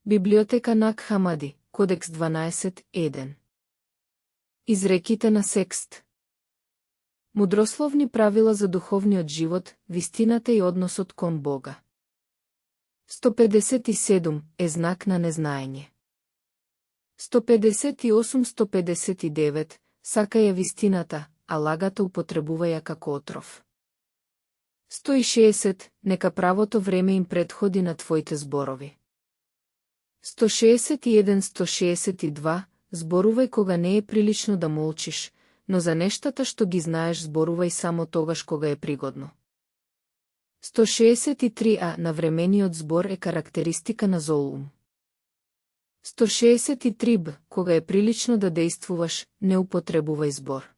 Библиотека Нак Хамади, Кодекс 12.1. Изреките на секст. Мудрословни правила за духовниот живот, вистината и односот кон Бога. 157 е знак на незнаење. 158-159 сака ја вистината, а лагата употребува ја како отров. 160 нека правото време им предходи на твоите зборови. 161-162 зборувај кога не е прилично да молчиш, но за нештата што ги знаеш зборувај само тогаш кога е пригодно. 163а навремениот збор е карактеристика на зол ум. 163б кога е прилично да действуваш, не употребувај збор.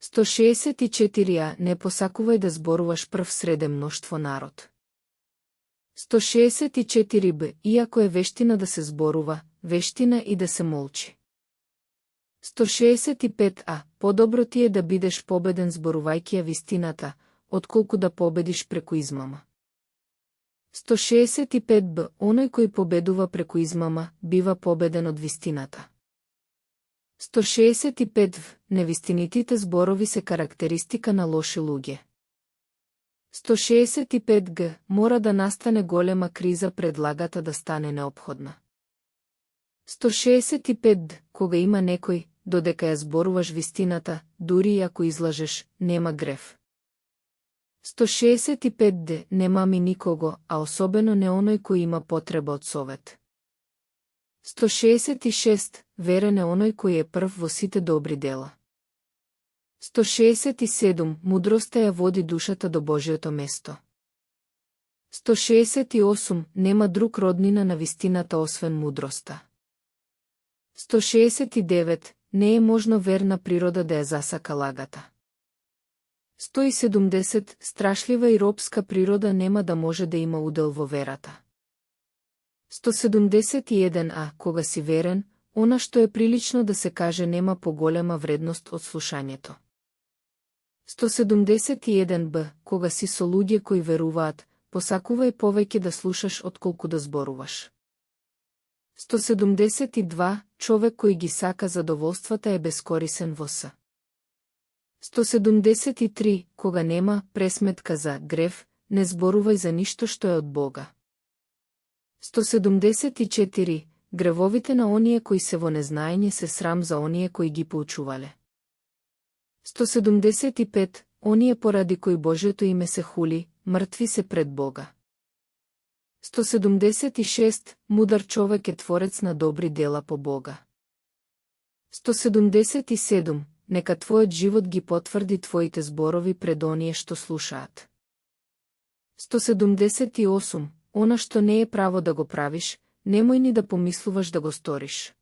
164а не посакувај да зборуваш прв среде мноштво народ. 164б иако е вештина да се зборува, вештина и да се молчи. 165а подобро ти е да бидеш победен зборувајќи ја вистината, отколку да победиш преку измама. 165б оној кој победува преку измама, бива победен од вистината. 165в невистинитите зборови се карактеристика на лоши луѓе. 165г мора да настане голема криза пред лагата да стане неопходна. 165д кога има некој, додека ја зборуваш вистината, дури и ако излажеш, нема грев. 165д не мами никого, а особено не оној кој има потреба од совет. 166 верен е оној кој е прв во сите добри дела. 167 мудроста ја води душата до Божиото место. 168 нема друг роднина на вистината освен мудроста. 169 не е можно верна природа да ја засака лагата. 170 страшлива и робска природа нема да може да има удел во верата. 171а кога си верен, она што е прилично да се каже нема поголема вредност од слушањето. 171б кога си со луѓе кои веруваат, посакувај повеќе да слушаш отколку да зборуваш. 172 човек кој ги сака задоволствата е бескорисен во с. 173 кога нема пресметка за грев, не зборувај за ништо што е од Бога. 174 гревовите на оние кои се во незнаење се срам за оние кои ги поучувале. 175 оние поради кои Божиото име се хули, мртви се пред Бога. 176 мудар човек е творец на добри дела по Бога. 177 нека твојот живот ги потврди твоите зборови пред оние што слушаат. 178 она што не е право да го правиш, немој ни да помислуваш да го сториш.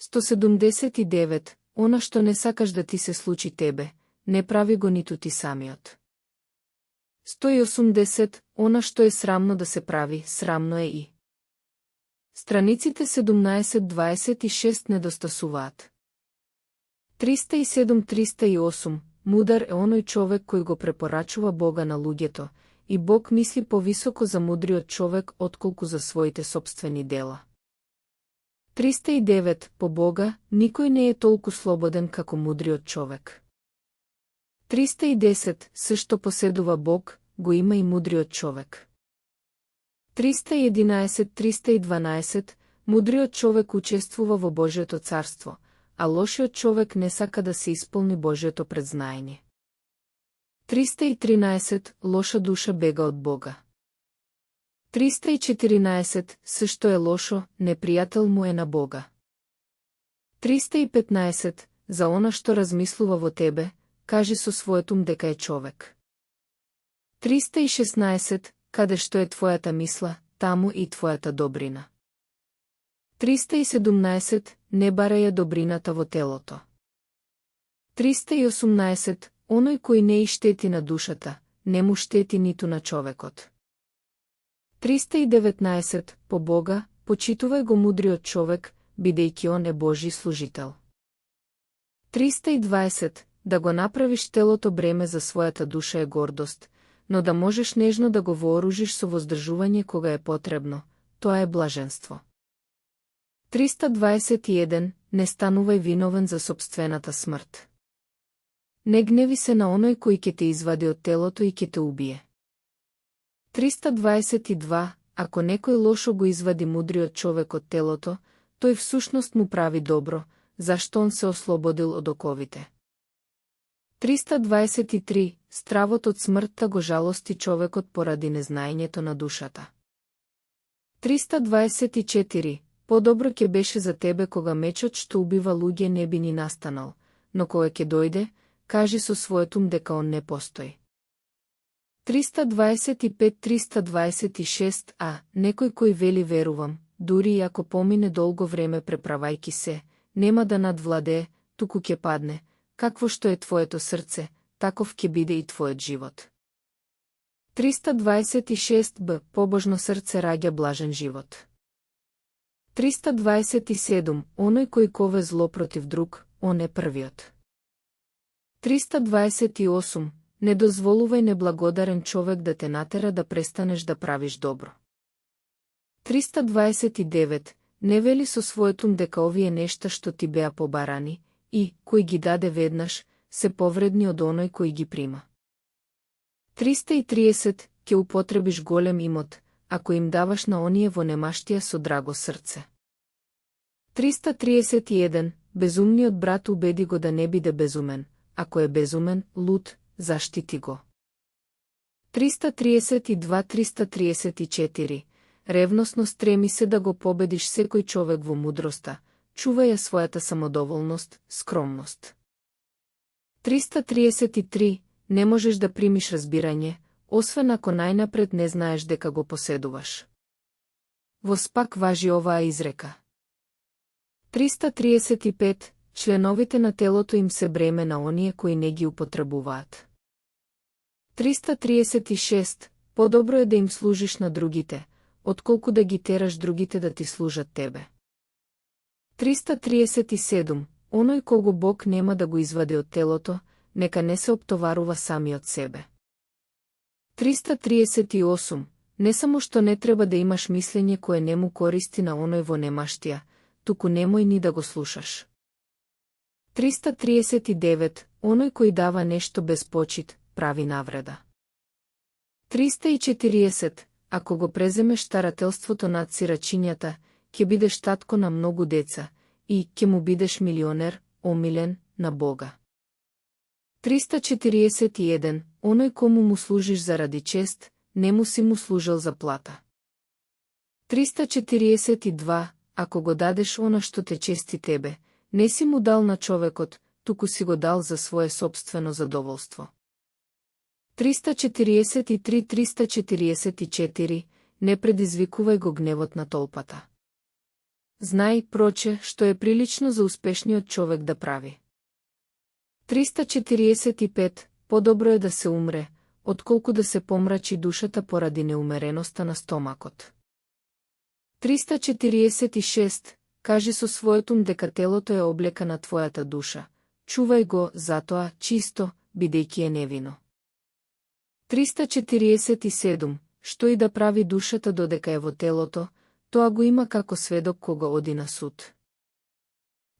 179 она што не сакаш да ти се случи тебе, не прави го ниту ти самиот. 180 она што е срамно да се прави, срамно е и. Страниците 17-26 недостасуваат. 307-308 мудар е оној човек кој го препорачува Бога на луѓето, и Бог мисли повисоко за мудриот човек отколку за своите собствени дела. 309 по Бога никој не е толку слободен како мудриот човек. 310 се што поседува Бог, го има и мудриот човек. 311-312 мудриот човек учествува во Божиото царство, а лошиот човек не сака да се исполни Божиото предзнаење. 313 лоша душа бега од Бога. 314 се што е лошо, непријател му е на Бога. 315 за она што размислува во тебе, кажи со својот ум дека е човек. 316 каде што е твојата мисла, таму и твојата добрина. 317 не бараја добрината во телото. 318 оној кој не и штети на душата, не му штети ниту на човекот. 319 по Бога, почитувај го мудриот човек, бидејќи он е Божи служител. 320 да го направиш телото бреме за својата душа е гордост, но да можеш нежно да го вооружиш со воздржување кога е потребно, тоа е блаженство. 321. Не станувај виновен за сопствената смрт. Не гневи се на оној кој ќе те извади од телото и ќе те убие. 322. Ако некој лошо го извади мудриот човек од телото, тој всушност му прави добро, зашто он се ослободил од оковите. 323. Стравот од смртта го жалости човекот поради незнаењето на душата. 324. Подобро ќе беше за тебе кога мечот што убива луѓе не би ни настанал, но кога ќе дојде, кажи со својот ум дека он не постои. 325-326. Некој кој вели верувам, дури и ако помине долго време преправајки се, нема да надвладее, туку ќе падне. Какво што е твоето срце, таков ќе биде и твојот живот. 326. Побожно срце раѓа блажен живот. 327. Оној кој кове зло против друг, он е првиот. 328. Не дозволувај неблагодарен човек да те натера да престанеш да правиш добро. 329. Не вели со својот ум дека овие нешта што ти беа побарани, и, кој ги даде веднаш, се повредни од оној кој ги прима. 330. Ке употребиш голем имот, ако им даваш на оние во немаштија со драго срце. 331. Безумниот брат убеди го да не биде безумен, ако е безумен, луд, заштити го. 332-334. Ревносно стреми се да го победиш секој човек во мудроста, чувај ја својата самодоволност, скромност. 333. Не можеш да примиш разбирање, освен ако најнапред не знаеш дека го поседуваш. Во спак важи оваа изрека. 335. Членовите на телото им се бреме на оние кои не ги употребуваат. 336. Подобро е да им служиш на другите, отколку да ги тераш другите да ти служат тебе. 337. Оној кого Бог нема да го извади од телото, нека не се оптоварува сами од себе. 338. Не само што не треба да имаш мислење кое не му користи на оној во немаштија, туку немој ни да го слушаш. 339. Оној кој дава нешто без почит, прави навреда. 340. Ако го преземеш старателството над сирачињата, ќе бидеш татко на многу деца, и ќе му бидеш милионер, омилен на Бога. 341. Оној кому му служиш заради чест, не му си му служил за плата. 342. Ако го дадеш она што те чести тебе, не си му дал на човекот, туку си го дал за свое собствено задоволство. 343-344. Не предизвикувај го гневот на толпата. Знај, проче, што е прилично за успешниот човек да прави. 345. Подобро е да се умре, отколку да се помрачи душата поради неумереноста на стомакот. 346. Кажи со својот ум дека телото е облека на твојата душа. Чувај го, затоа, чисто, бидејќи е невино. 347. Што и да прави душата додека е во телото, тоа го има како сведок кога оди на суд.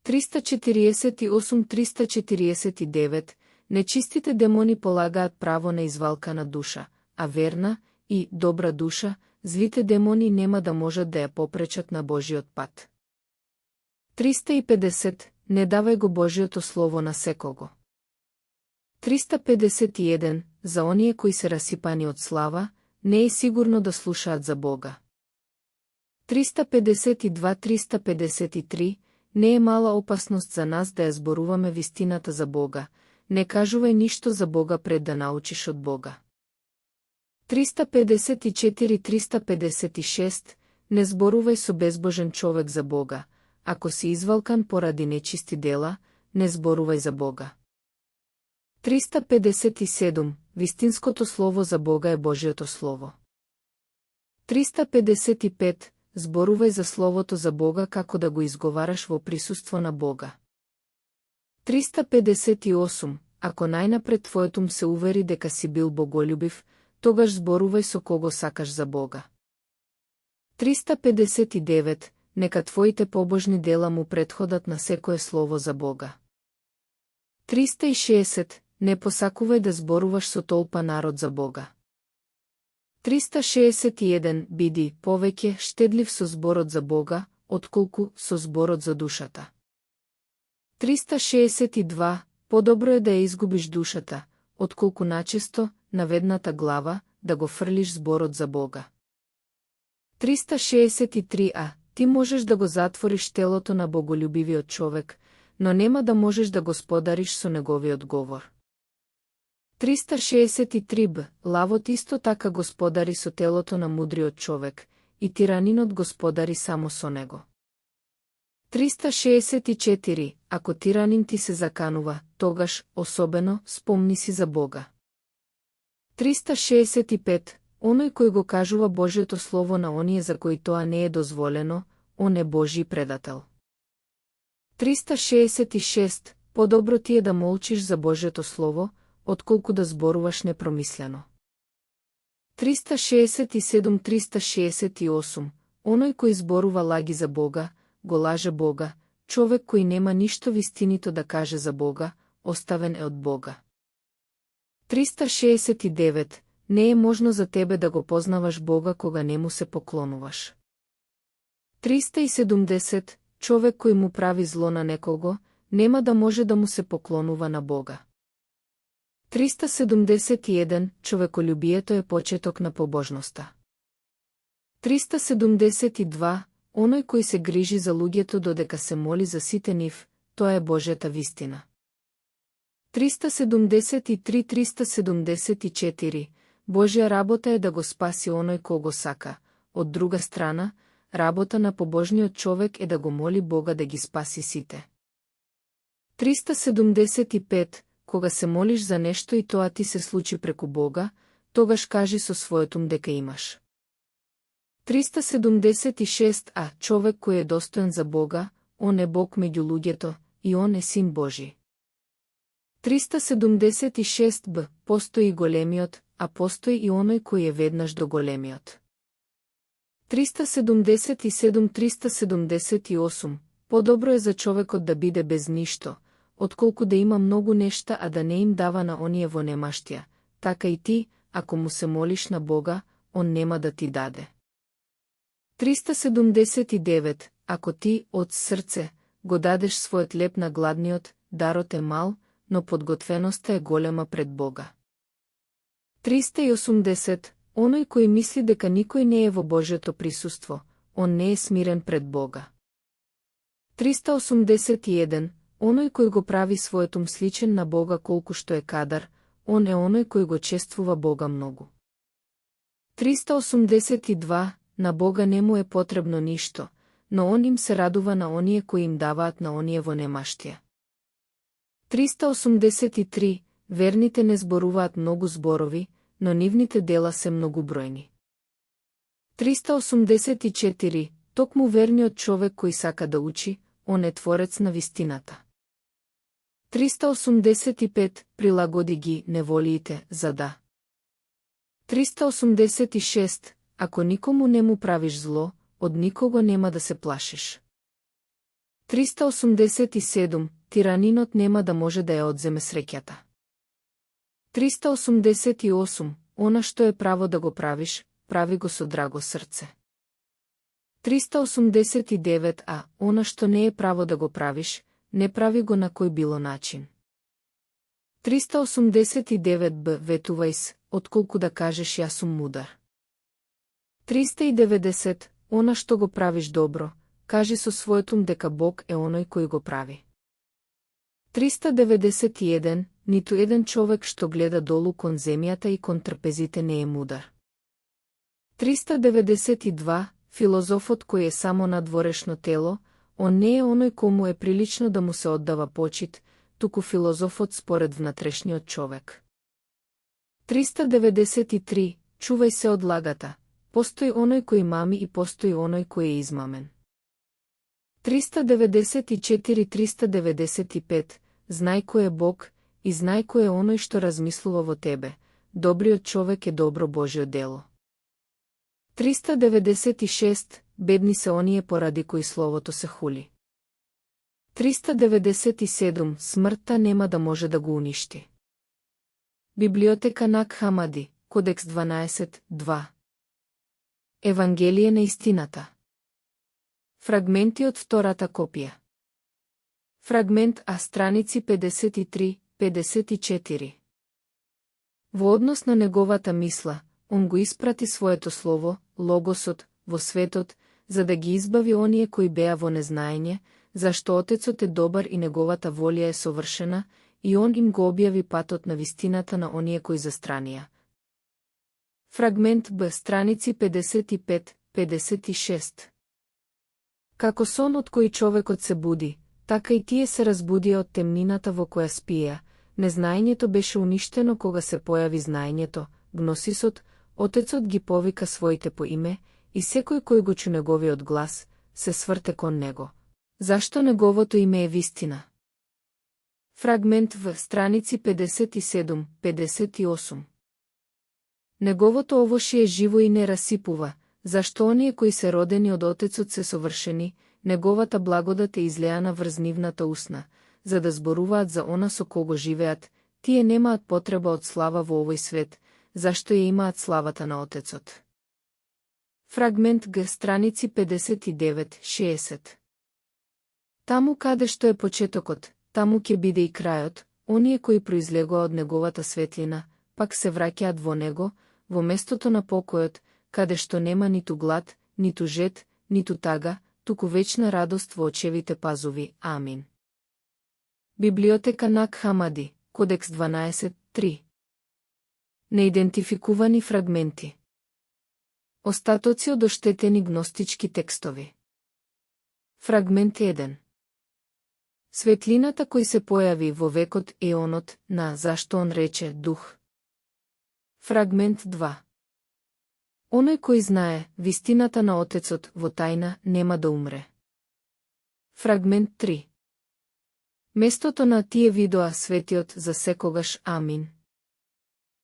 348-349. Нечистите демони полагаат право на извалкана душа, а верна и добра душа, злите демони нема да можат да ја попречат на Божиот пат. 350. Не давај го Божиото слово на секого. 351. За оние кои се расипани од слава, не е сигурно да слушаат за Бога. 352-353. Не е мала опасност за нас да ја зборуваме вистината за Бога. Не кажувај ништо за Бога пред да научиш од Бога. 354-356. Не зборувај со безбожен човек за Бога. Ако си извалкан поради нечисти дела, не зборувај за Бога. 357. Вистинското слово за Бога е Божиото слово. 355. Зборувај за словото за Бога како да го изговараш во присуство на Бога. 358. Ако најнапред твојот ум се увери дека си бил боголюбив, тогаш зборувај со кого сакаш за Бога. 359. Нека твоите побожни дела му претходат на секое слово за Бога. 360. Не посакувај да зборуваш со толпа народ за Бога. 361. Биди повеќе штедлив со зборот за Бога, отколку со зборот за душата. 362. Подобро е да ја изгубиш душата, отколку начесто, на ведната глава, да го фрлиш зборот за Бога. 363. Ти можеш да го затвориш телото на боголюбивиот човек, но нема да можеш да господариш со неговиот говор. 363. Лавот исто така господари со телото на мудриот човек, и тиранинот господари само со него. 364. Ако тиранин ти се заканува, тогаш, особено, спомни си за Бога. 365. Оној кој го кажува Божјото слово на оние за кои тоа не е дозволено, он е Божји предател. 366. Подобро ти е да молчиш за Божјото слово, отколку да зборуваш непромислено. 367-368. Оној кој зборува лаги за Бога, го лаже Бога, човек кој нема ништо вистинито да каже за Бога, оставен е од Бога. 369. Не е можно за тебе да го познаваш Бога кога не му се поклонуваш. 370. Човек кој му прави зло на некого, нема да може да му се поклонува на Бога. 371. Човеколюбието е почеток на побожноста. 372. Оној кој се грижи за луѓето додека се моли за сите нив, тоа е Божјата вистина. 373-374. Божја работа е да го спаси оној кој го сака, од друга страна, работа на побожниот човек е да го моли Бога да ги спаси сите. 375. Кога се молиш за нешто и тоа ти се случи преку Бога, тогаш кажи со својот ум дека имаш. 376. Човек кој е достоен за Бога, он е Бог меѓу луѓето, и он е Син Божи. 376. Постои големиот, а постои и оној кој е веднаш до големиот. 377-378. Подобро е за човекот да биде без ништо, отколку да има многу нешта, а да не им дава на оние во немаштија, така и ти, ако му се молиш на Бога, он нема да ти даде. 379. Ако ти, од срце, го дадеш својот леп на гладниот, дарот е мал, но подготвеноста е голема пред Бога. 380. Оној кој мисли дека никој не е во Божјото присуство, он не е смирен пред Бога. 381. Оној кој го прави својот ум сличен на Бога колку што е кадар, он е оној кој го чествува Бога многу. 382. На Бога не му е потребно ништо, но он им се радува на оние кои им даваат на оние во немаштија. 383. Верните не зборуваат многу зборови, но нивните дела се многубројни. 384. Токму верниот човек кој сака да учи, он е творец на вистината. 385. Прилагоди ги неволиите, за да. 386. Ако никому не му правиш зло, од никого нема да се плашиш. 387. Тиранинот нема да може да ја одземе среќата. 388. Она што е право да го правиш, прави го со драго срце. 389. Она што не е право да го правиш, не прави го на кој било начин. 389. Ветувај се, отколку да кажеш јас сум мудар. 390. Она што го правиш добро, кажи со својот ум дека Бог е оној кој го прави. 391. Ниту еден човек што гледа долу кон земјата и кон трпезите не е мудар. 392. Филозофот кој е само надворешно тело, он не е оној кому е прилично да му се оддава почит, туку филозофот според внатрешниот човек. 393. Чувај се од лагата. Постои оној кој мами и постои оној кој е измамен. 394-395. Знај кој е Бог и знај кој е оној што размислува во тебе. Добриот човек е добро Божјо дело. 396. Бедни се оние поради кои словото се хули. 397. Смртта нема да може да го уништи. Библиотека Нак Хамади, Кодекс 12, 2. Евангелие на истината. Фрагменти од втората копија. Фрагмент А, страници 53-54. Во однос на неговата мисла, он го испрати своето слово, логосот, во светот, за да ги избави оние кои беа во незнаење, зашто Отецот е добар и неговата волја е совршена, и он им го објави патот на вистината на оние кои застранија. Фрагмент Б, страници 55-56. Како сон од кој човекот се буди, така и тие се разбудија од темнината во која спија. Незнаењето беше уништено кога се појави знаењето, гносисот, Отецот ги повика своите по име, и секој кој го чу неговиот глас, се сврте кон него. Зашто неговото име е вистина? Фрагмент В, страници 57-58. Неговото овошје е живо и не расипува, зашто оние кои се родени од Отецот се совршени, неговата благодат е излеана врз нивната усна, за да зборуваат за она со кого живеат, тие немаат потреба од слава во овој свет, зашто ја имаат славата на Отецот. Фрагмент Г, страници 59-60. Таму каде што е почетокот, таму ќе биде и крајот, оние кои произлегоа од неговата светлина, пак се враќаат во него, во местото на покојот, каде што нема ниту глад, ниту жет, ниту тага, туку вечна радост во очевите пазови. Амин. Библиотека Нак Хамади, Кодекс 12, 3. Неидентификувани фрагменти. Остатоци од оштетени гностички текстови. Фрагмент 1. Светлината кој се појави во векот еонот на зашто он рече дух. Фрагмент 2. Оној кој знае вистината на Отецот во тајна нема да умре. Фрагмент 3. Местото на тие видоа светиот за секогаш. Амин.